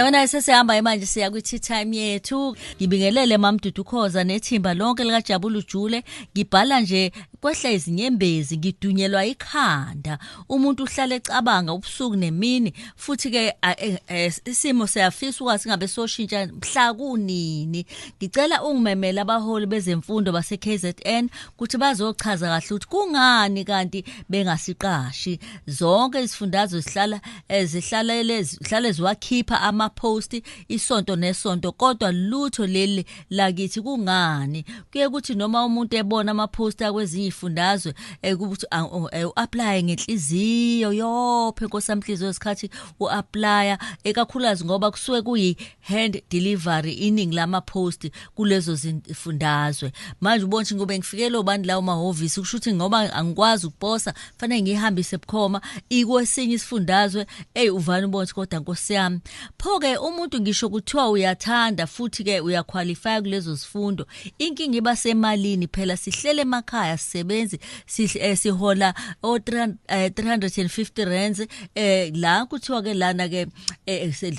Yona sesihamba manje siya kwi tea time yethu. Ngibingelele Mamdudu Khoza nethimba lonke likaJabula Ujule. Ngibhala nje kwehla izinyembezi, ngidunyelwa ikhanda. Umuntu uhlale ecabanga ubusuku nemini, futhi ke isimo siyafisa ukwazi ngabe soshintsha mhla kunini. Ngicela ungimemele abaholi bezemfundo base KZN ukuthi bazochaza kahle ukuthi kungani kanti bengasiqashi. Zonke izifundazwe zihlala zihlalele zihlale ziwakhipha ama post isonto nesonto, kodwa lutho leli lakithi kungani? Kuye kuthi noma umuntu ebona ama post akwezinye izifundazwe ukuthi uapply ngenhliziyo yophe nkosamhliziyo isikhathi uapply, ekakhulukazi ngoba kusuke kuyi hand delivery iningi lama post kulezo zifundazwe. Manje ubona ukuthi ngoba ngifikele obani lawo mahhovisi, kusho ukuthi ngoba angikwazi ukuposa fanele ngihambise bukhoma ikwesinye isifundazwe. Ey uvana ubona ukuthi kodwa nkosi yami, pho ke umuntu ngisho kuthiwa uyathanda futhi ke uyaqualify kulezo zifundo, inkinga iba semalini. Phela sihlele emakhaya sisebenzi, sihola o 350 rands la kuthiwa ke lana ke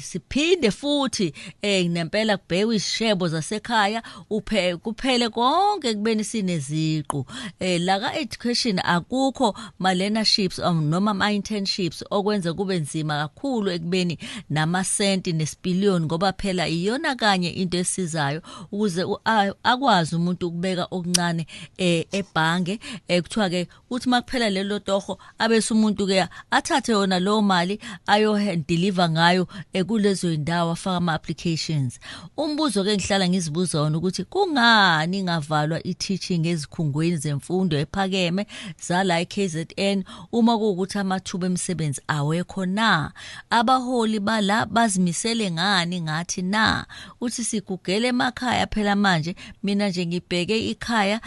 siphinde futhi nempela kubhekwe izishebo zasekhaya, uphe kuphele konke kubeni sineziqu. La ka education akukho ma learnerships noma ama internships, okwenza kube nzima kakhulu ekubeni namasenti nesipiliyoni, ngoba phela iyona kanye into esizayo ukuze akwazi umuntu ukubeka okuncane ebhange. Kuthiwa ke uthi makuphela lelo toho abese umuntu ke athathe yona lo mali ayo deliver ngayo kulezo indawo afaka ama applications. Umbuzo ke ngihlala ngizibuza wona ukuthi kungani ingavalwa i-teaching ezikhungweni zemfundo ephakeme zala eKZN uma kuwukuthi amathuba emisebenzi awekho na? Abaholi bala bazimisele ngani ngathi na? Uthi sigugele emakhaya phela manje, mina nje ngibheke ikhaya,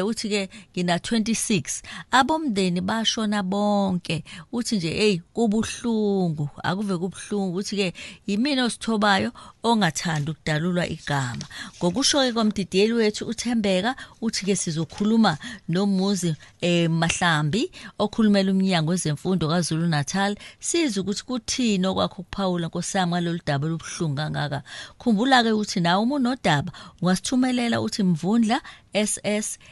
uthi ke ngina 26 abomndeni bashona bonke. Uthi nje hey kubuhlungu, akuve kubuhlungu. Uthi ke yimina osithobayo ongathanda ukudalulwa igama. Ngokusho ke komdidiyeli wethu uThembeka, uthi ke sizokhuluma noMuzi Mahlambi okhulumela umnyango wezemfundo kaZulu Natal, sizwe ukuthi kuthini okwakho ukuphawula nkosami ngalolu daba olubuhlungu kangaka. Khumbula ke ukuthi nawe uma unodaba ungasithumelela uthi mvundla ss@sabc.co.za.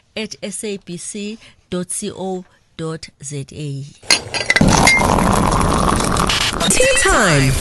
Tea time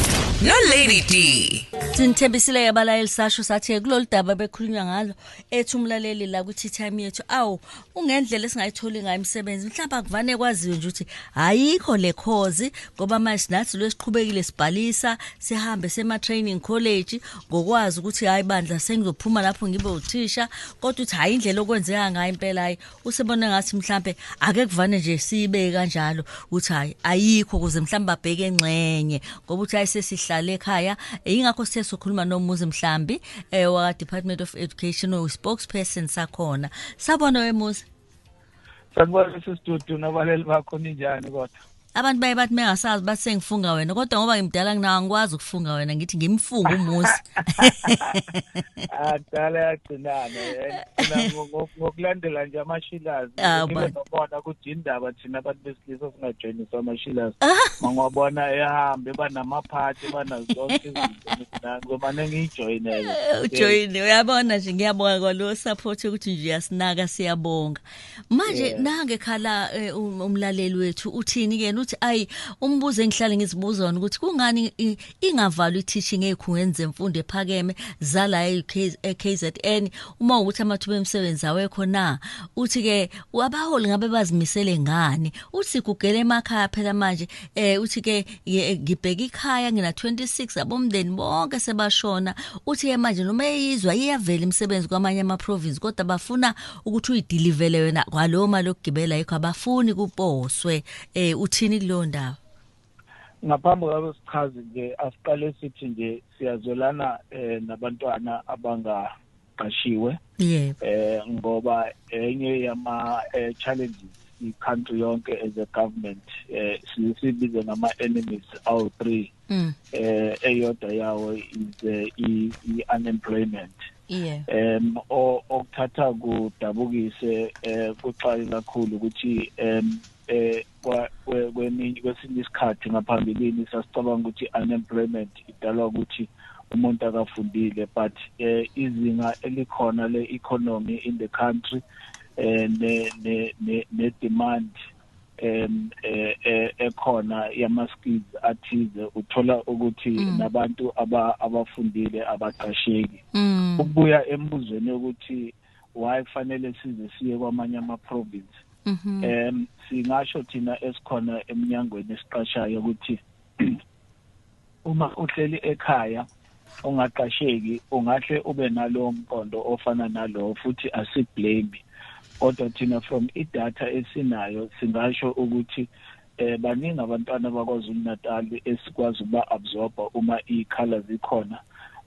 no Lady D. Sinithembisile abalaleli, sasho sathi kulolu daba bekhulunywa ngalo ethi umlaleli la ku-tea time yethu, awu ungendlela esingayitholi ngayo imisebenzi, mhlawumbe akuvane kwaziwe nje ukuthi ayikho le course, ngoba manje nathi lwesiqhubekile sibhalisa sihambe sema training college ngokwazi ukuthi hayi bandla sengizophuma lapho ngibe uthisha, kodwa uthi hayi indlela okwenzeka ngayo impela hayi usebona ngathi mhlambe ake kuvane nje sibe kanjalo uthi hayi ayikho, ukuze mhlambe babheke engxenye ngoba uthi hayi sesihlale ekhaya. Ingakho sithe sokhuluma noMuzi Mhlambi wa Department of Education, o spokesperson sakhona. Sabona weMuzi. Sanibona sisidudu nabaleli bakho, ninjani kodwa? Abantu baye bathi mengasazi bathi sengifunga wena, kodwa ngoba ngimdala nginawo angikwazi ukufunga wena, ngithi ngimfunga uMuzi. Adala yagcinana ngokulandela nje amashilazi, ngibe nobona ukuthi indaba thina abantu besilisa singajoyiniswa amashilazi, mangiwabona ehamba eba namaphathi eba zonke izinto, ngizomane ngiyijoyinele. Ujoyine, uyabona nje, ngiyabonga kwalo support ukuthi nje uyasinaka, siyabonga. Manje nange khala umlaleli wethu uthini ke? Uthi ayi umbuzo engihlale ngizibuza wona ukuthi kungani ingavalwa i-teaching ezikhungweni zemfundo ephakeme zala e-KZN uma ukuthi amathuba emisebenzi awekho na? Uthi ke abaholi ngabe bazimisele ngani? Uthi sigugele emakhaya phela manje, uthi ke ngibheka ikhaya ngina 26 abomndeni bonke sebashona. Uthi ke manje noma eyizwa iyavela imisebenzi kwamanye ama province, kodwa bafuna ukuthi uyidelivele wena kwalowo mali yokugibela, yikho abafuni kuposwe. Uthini kuleyo ndawo? Ngaphambi kwabo sichaze nje, asiqale sithi nje siyazwelana nabantwana abangaqashiwe. Ngoba enye yama challenges i-country yonke as a government sibize ngama enemies awu 3. Eyodwa yawo is i-unemployment. Okuthatha kudabukise kuxake kakhulu ukuthi Kweminye kwesinye isikhathi ngaphambilini sasicabanga ukuthi unemployment idalwa ukuthi umuntu akafundile, but izinga elikhona le economy in the country ne ne ne demand ekhona yama skills athize, uthola ukuthi nabantu abafundile abaqasheki. Ukubuya embuzweni ukuthi why kufanele size siye kwamanye ama province, singasho thina esikhona eminyangweni esiqashayo ukuthi uma uhleli ekhaya ungaqasheki ungahle ube nalowo mqondo ofana nalowo, futhi asiblame, kodwa thina from idatha esinayo singasho ukuthi baningi abantwana bakwaZulu Natal esikwazi ukuba absorba uma ikhala zikhona.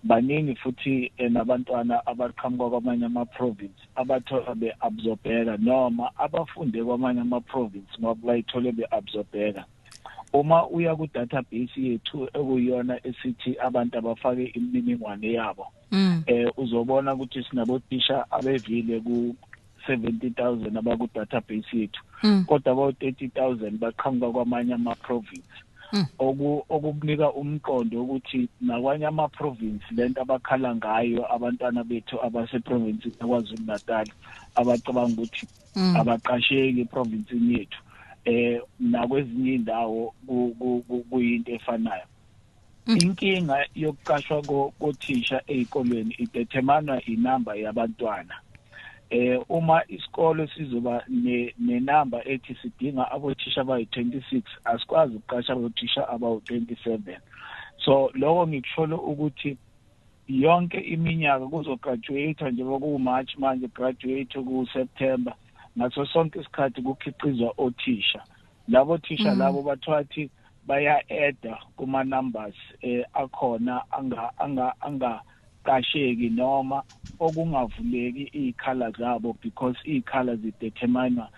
Baningi futhi nabantwana abaqhamuka kwamanye ama-province abathola be-absorbeka noma abafunde kwamanye ama-province ngoba bayithole be-absorbeka. Uma uya ku-database yethu ekuyiyona esithi abantu abafake imininingwane yabo, uzobona ukuthi sinabothisha abevile ku-70,000 abaku-database yethu, kodwa abawu-30,000 baqhamuka kwamanye ama-province. Okukunika umqondo ukuthi nakwanye ama-province lento abakhala ngayo abantwana bethu abase-province yaKwaZulu Natal abacabanga ukuthi abaqasheki eprovinsini yethu, nakwezinye indawo kuyinto efanayo. Inkinga yokuqashwa kothisha ezikolweni ideterminwa inamba yabantwana. Uma isikole sizoba nenamba ethi sidinga abothisha abayi-26, asikwazi ukuqasha abothisha abawu-27. So lokho ngikusholo ukuthi yonke iminyaka kuzograduate njengoba ku-March manje, graduate ku-September, ngaso sonke isikhathi kukhiqizwa othisha. Labo thisha labo bathiwa baya-adda kuma-numbers akhona angaqasheki noma okungavuleki iy'khala zabo, because iy'khala zideterminwa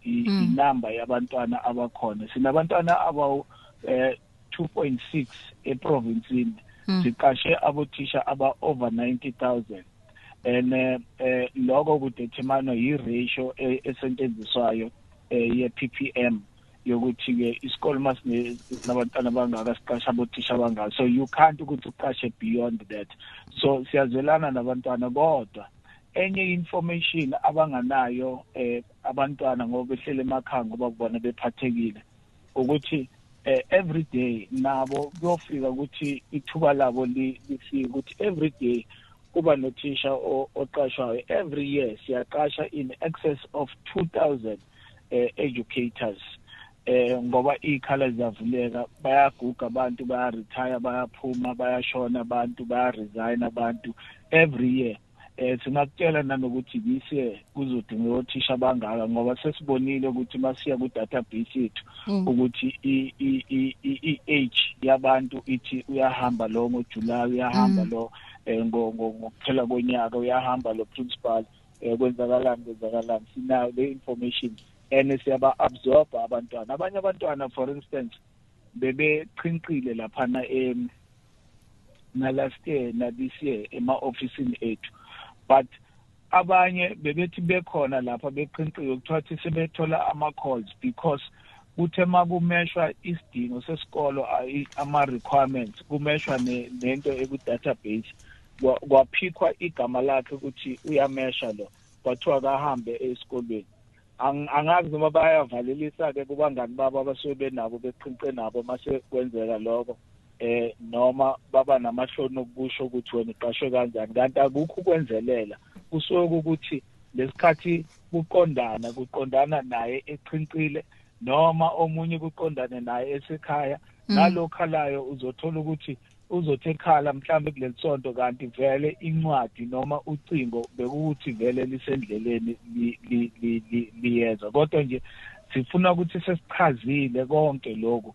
inamba yabantwana abakhona. Sinabantwana abawu 2.6 eprovinsini, siqashe abothisha aba over 90,000, and lokho kudeterminwa yi-ratio esetshenziswayo ye-PPM yokuthi-ke isikole masinabantwana abangaka siqasha abothisha abangaka, so you can't ukuthi uqashe beyond that. So siyazwelana nabantwana, kodwa enye information abanganayo abantwana ngoba behlele emakhaya ngoba kubona bephathekile ukuthi every day nabo kuyofika ukuthi ithuba labo lifike ukuthi every day kuba nothisha oqashwayo. Every year siyaqasha in excess of 2000 educators, ngoba iy'khala ziyavuleka, bayaguga abantu, baya-retire, bayaphuma, bayashona abantu, baya-resign abantu every year. Singakutshela nanokuthi this year kuzodingeka othisha abangaka, ngoba sesibonile ukuthi masiya ku-database yethu ukuthi i-age yabantu ithi uyahamba lo ngoJuly, uyahamba lo ngokuphela konyaka, uyahamba lo principal, kwenzakalani. Sinayo le information and siyaba-absorba abantwana. Abanye abantwana for instance bebeqhinqile laphana na last year na this year ema-ofisini ethu, but abanye bebethi bekhona lapha beqhinqiwe kuthiwa thi sebethola ama-calls because kuthe makumeshwa isidingo sesikolo, ama-requirements kumeshwa nento eku-database, kwaphikwa igama lakhe ukuthi uyamesha lo, kwathiwa kahambe esikolweni. Angazi noma bayavalelisa-ke kubangani babo abasuke benabo beqhinqe nabo mase kwenzeka lokho, noma baba namahloni okusho ukuthi wena uqashwe kanjani, kanti akukho ukwenzelela, kusuke ukuthi lesikhathi kuqondana naye eqhinqile noma omunye kuqondane naye esekhaya. Nalokhalayo uzothola ukuthi uzothi ekhala mhlambe kuleli sonto, kanti vele incwadi noma ucingo bekuthi vele lisendleleni liyeza. Kodwa nje sifuna ukuthi sesichazile konke lokhu,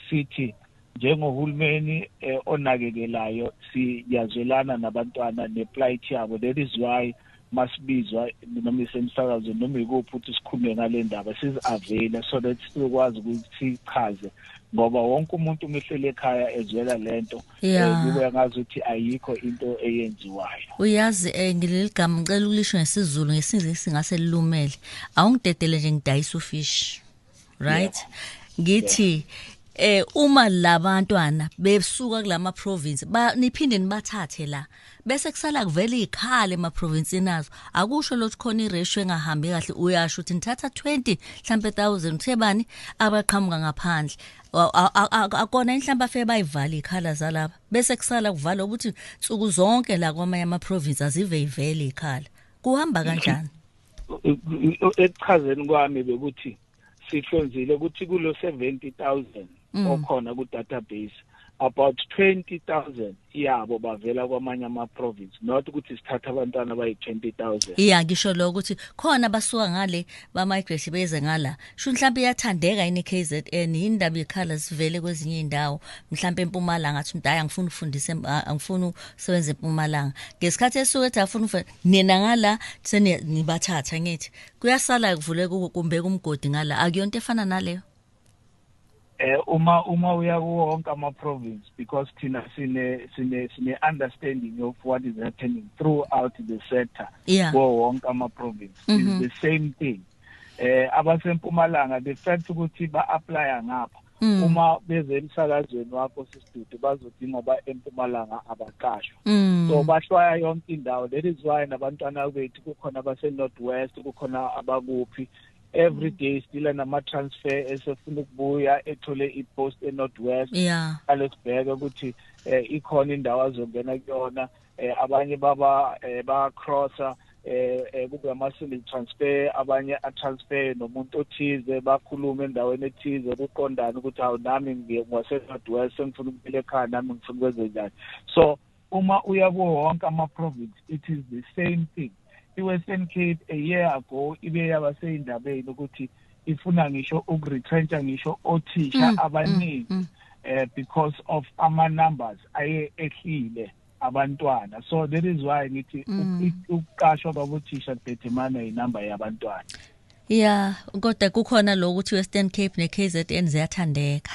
sithi njengohulumeni onakekelayo siyazwelana nabantwana neplight yabo. That is why masibizwa noma isemsakazweni noma ikuphi ukuthi sikhulume ngale ndaba, sizi-availa so that sizokwazi ukuthi sichaze, ngoba wonke umuntu uma ehleli ekhaya ezwela lento kube ngazi ukuthi ayikho into eyenziwayo. Uyazi ngileli gama ngicela ukulisho ngesiZulu, ngesiNgisi singase lilumele. Awungidedele nje ngidayisa ufish. Right, ngithi uma labantwana besuka kulama province niphinde nibathathe la bese kusala kuvela ikhala ema province nazo, akusho lokuthi khona iratio engahambi kahle. Uyasho ukuthi nithatha 20 mhlambe 1000 uthebani abaqhamuka ngaphandle, akona inhlamba afike bayivala ikhala zalapha bese kusala kuvala ukuthi nsuku zonke la kwamanye ama province azive ivele ikhala. Kuhamba kanjani? Ekuchazeni kwami bekuthi sihlonzile ukuthi kulo 70,000 okhona ku database about 20,000 yabo bavela kwamanye ama province, not ukuthi sithatha abantwana bayi 20,000. Yeah, ngisho lokho ukuthi khona basuka ngale ba migrate beze ngala. Sho mhlawumbe iyathandeka ini KZN, indaba ikhala sivele kwezinye indawo, mhlawumbe eMpumalanga athi umuntu hayi angifuni ukufundisa, angifuni ukusebenza eMpumalanga. Ngesikhathi esuke ethi afuna nina ngala senibathatha ngithi kuyasala kuvuleka kumbe kumgodi ngala, akuyonto efana naleyo. Uma uya kuwo wonke ama province, because thina sine understanding of what is happening throughout the sector. Kuwo wonke ama province is the same thing. Abasempumalanga the fact ukuthi ba apply ngapha, uma beze emsakazweni wakho sisidudu bazodinga ba eMpumalanga abaqashwa. So bahlwaya yonke indawo. That is why nabantwana bethu kukhona abase North West, kukhona abakuphi. Every day still nama transfer esefuna ukubuya ethole ipost eNorth West. Alesibheka ukuthi ikhona indawo azongena kuyona, abanye baba ba crosser kube ama civil transfer, abanye a transfer nomuntu othize bakhuluma endaweni ethize kuqondana ukuthi awu nami ngiyengwase North West sengifuna ukubuyela ekhaya, nami ngifuna ukwenze njani. So uma uya kuwo wonke ama province it is the same thing. I-Western Cape a year ago ibe yabaseyindabeni ukuthi ifuna ngisho ukuretrencha ngisho othisha abaningi because of ama numbers aye ehlile abantwana. So that is why ngithi ukuqashwa kwabothisha determine inamba yabantwana. Yeah, kodwa kukhona lokuthi Western Cape ne-KZN ziyathandeka.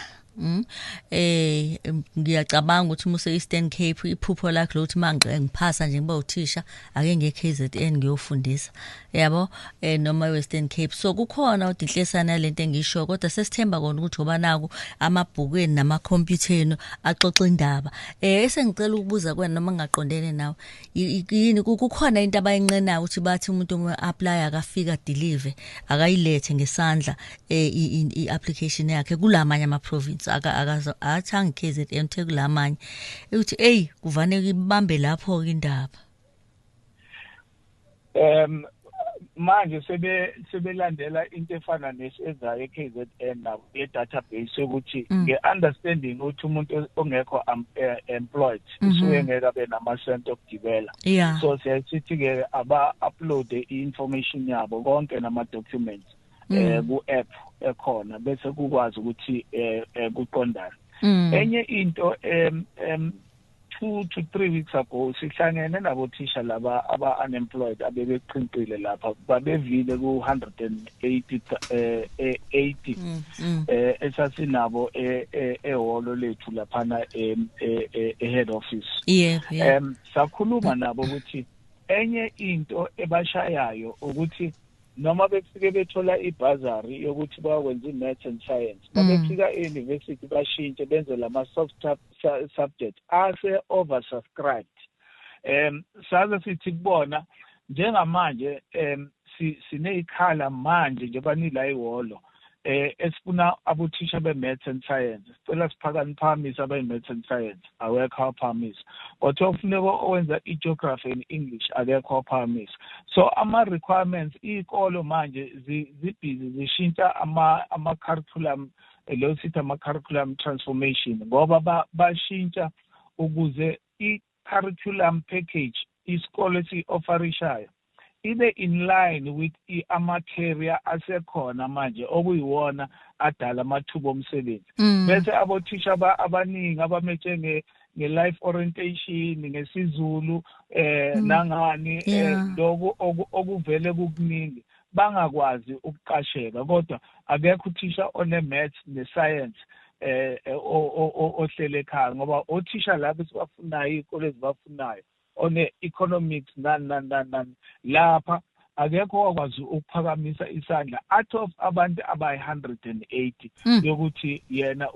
Ngiyacabanga ukuthi muse Eastern Cape iphupho lakhe lokuthi mangqe ngiphasa nje ngiba uthisha ake ngiye KZN ngiyofundisa, yabo, noma Western Cape. So kukhona udinhlesana lento engisho, kodwa sesithemba kona ukuthi ngoba naku amabhukweni namakhompyutha enu axoxa indaba. Esengicela ukubuza kuwena noma ngingaqondene nawe, yini kukhona into abayinqenayo ukuthi bathi umuntu uma apply akafika deliver akayilethe ngesandla i-application yakhe kulamanye ama province akathangi KZN the kulamanye, uthi hey kuvane ibambe lapho ke indaba. Manje sebelandela into efana nesezayo eKZN nabo ye-database yokuthi nge-understanding ukuthi umuntu ongekho employed usuke ngeke abe namasenti okugibela. So siyasithi-ke aba-upload i-information yabo konke nama-documents ku-app ekhona bese kukwazi ukuthi kuqondane. Enye into 2 to 3 weeks ago sihlangene nabothisha laba aba unemployed abebeqinqile lapha, babevile ku 180 esasinabo ehholo lethu laphana e-head office. Sakhuluma nabo ukuthi enye into ebashayayo ukuthi noma befike bethola ibazari yokuthi bayakwenza i-maths and science, babefika e-university bashintshe benze lama soft subject ase oversubscribed. Saze sithi kubona njengamanje sineyikhala manje njengoba nila ihholo esifuna abothisha be-maths and science, sicela siphakamise abe-maths and science, awekho aphakamisa. Kodwa kufuneka owenza i-geography and English, akekho aphakamisa. So ama-requirements iy'kolo manje zibhizi zishintsha ama-curriculum, lo sithi ama-curriculum transformation, ngoba bashintsha ukuze i-curriculum package isikole esiyi-offerishayo ibe in line with ama-career asekhona manje okuyiwona adala amathuba omsebenzi. Bese abothisha abaningi abametshe nge-life orientation, ngesiZulu nangani lokhu okuvele kukuningi bangakwazi ukuqasheka, kodwa akekho uthisha one-maths ne-science ohlele ekhaya, ngoba othisha labo esibafunayo iy'kole ezibafunayo one economics nani nani nani nani lapha Akekho wakwazi ukuphakamisa isandla out of abantu abayi-180 yokuthi yena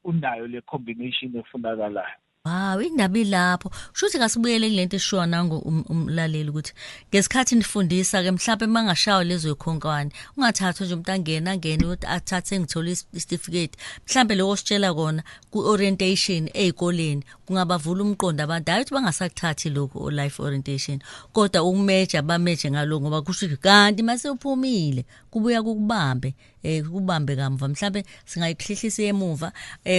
unayo le combination efunakalayo. Wow, indaba ilapho. Kusho ukuthi kasibuyele kulento eshiwa nango umlaleli ukuthi ngesikhathi nifundisa ke mhlawumbe mangashawa lezo yikhonkwane, ungathathwa nje umuntu angena angene ukuthi athathe ngithola isitifiketi. Mhlawumbe lokho sitshela kona ku orientation ezikoleni kungabavula umqondo abantu, hayi ukuthi bangasakuthathi lokho life orientation, kodwa ukumeja bameje ngaloko, ngoba kusho ukuthi kanti mase uphumile kubuya kukubambe, kubambe kamva. Mhlambe singayihlihlisa emuva,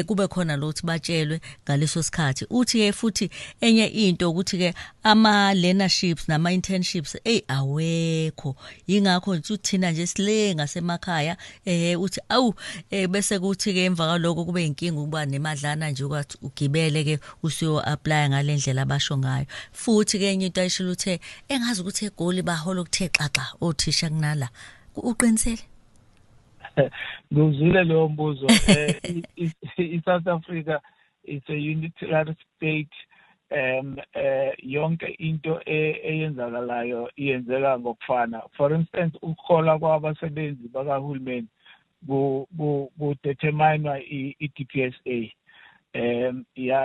kube khona lokuthi batshelwe ngaleso sikhathi. Uthi ke futhi enye into ukuthi ke ama learnerships nama internships awekho, ingakho nje uthina nje sile ngasemakhaya, uthi awu, bese kuthi ke emva kwaloko kube inkinga ukuba nemadlana nje kwathi ugibele ke usuyo apply ngalendlela abasho ngayo. Futhi ke enye into ayishilo uthe engazi ukuthi eGoli bahola ukuthe xaxa othisha kunala. Uqinisele? Ngizwile leyo mbuzo. I-South Africa is a unitary state. Yonke into eyenzakalayo iyenzeka ngokufana. For instance, ukuhola kwabasebenzi bakahulumeni ku-determinwa i-DPSA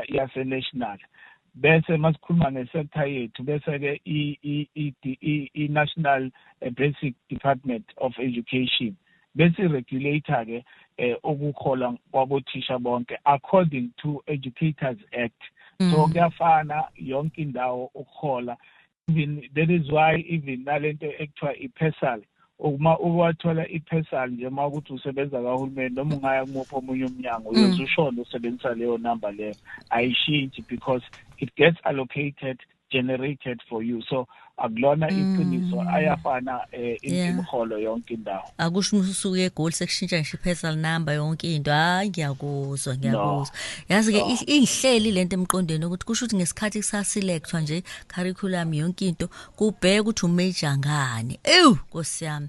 yase national, bese masikhuluma ngesector yethu bese ke i-National Basic Department of Education bese regulator ke ukuhola kwabothisha bonke according to Educators Act. So kuyafana yonke indawo ukuhola. Even that is why even nalento ekuthiwa i-PERSAL, uma uwathola i-PERSAL nje uma ukuthi usebenza kahulumeni noma ungaya kumuphi omunye umnyango, uyoze ushone usebenzisa leyo number leyo, ayishintshi because it gets allocated, generated for you. So akulona iqiniso, ayafana imiholo yonke indawo. Akusho usuke eGoli sekushintsha ngisho i-PERSAL number yonke into. Hayi, ngiyakuzwa, ngiyakuzwa. Yazi ke ingihleli lento emqondweni ukuthi kusho ukuthi ngesikhathi kusaselectwa nje curriculum yonke into kubheka ukuthi umajor ngani. Ew, Nkosi yami,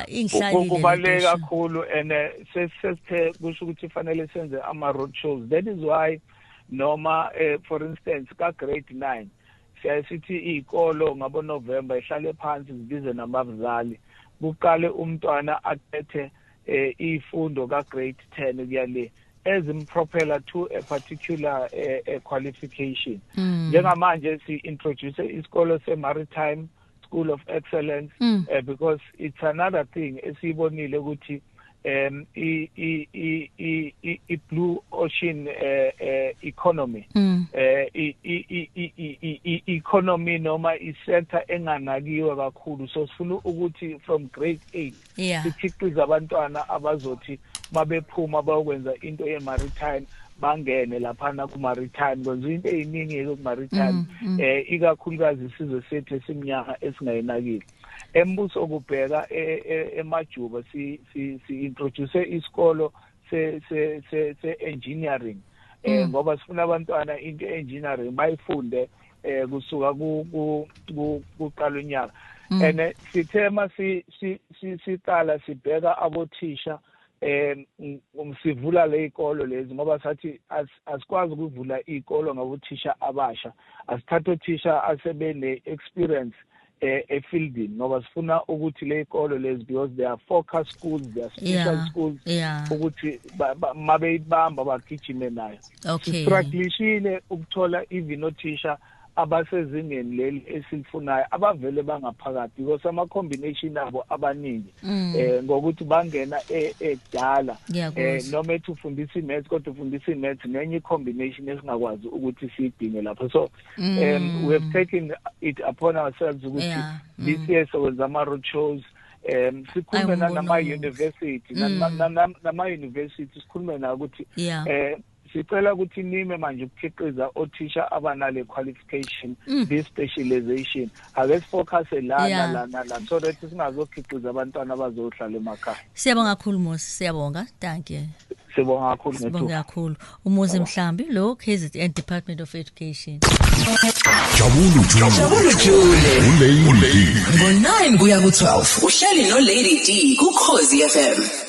ingihlalile. Kubaluleke kakhulu and sesithe kusho ukuthi fanele senze ama road shows. That is why noma for instance ka grade 9 siyaye sithi iy'kolo ngabo November ihlale phansi zibize nabazali, kuqale umntwana akhethe ifundo ka grade 10 kuya le ezimpropeller to a particular qualification. Njengamanje si introduce isikolo se Maritime School of Excellence, because it's another thing esiyibonile ukuthi i i i i blue ocean economy, i i economy noma i-sector enganakiwe kakhulu. So sifuna ukuthi from grade 8 sikhiqize abantwana abazothi mabephuma bayokwenza into ye-maritime, bangene laphana ku-maritime, kwenziwa into ey'ningi ku-maritime, ikakhulukazi isizwe sethu esimnyama esingayinakile. Embuso kubheka emajuba si introduce isikolo se se se engineering, ngoba sifuna abantwana into engineering bayifunde kusuka kuqala unyaka. And sithe siqala sibheka abothisha, sivula le ikolo lezi ngoba sathi asikwazi ukuvula ikolo ngabothisha abasha, asithathe othisha asebene experience efieldini, ngoba sifuna ukuthi le ikolo lezi, because they are focus schools, they are special schools, ukuthi mabeyibamba bagijime nayo. Sistrugglishile ukuthola even othisha abasezingeni leli esilifunayo abavele bangaphakathi, because ama combination abo abaningi ngokuthi bangena ekudala, noma ethi ufundisa imaths kodwa ufundisa imaths nenye combination esingakwazi ukuthi siyidinge lapho. So we have taken it upon ourselves ukuthi this year sokwenza ama road shows, sikhulume nama university, nama university sikhulume na ukuthi sicela ukuthi nime manje ukukhiqiza othisha abanale qualification, this specialization, ake sifocus la la la so that singazokhiqiza abantwana abazohlala emakhaya. Siyabonga kakhulu Muzi, siyabonga, thank you. Sibonga kakhulu. Sibonga kakhulu uMuzi Mhlambi lo KZN Department of Education. Jabulu Jule ngo 9 kuya ku 12 uhleli no Lady D ku Khosi FM.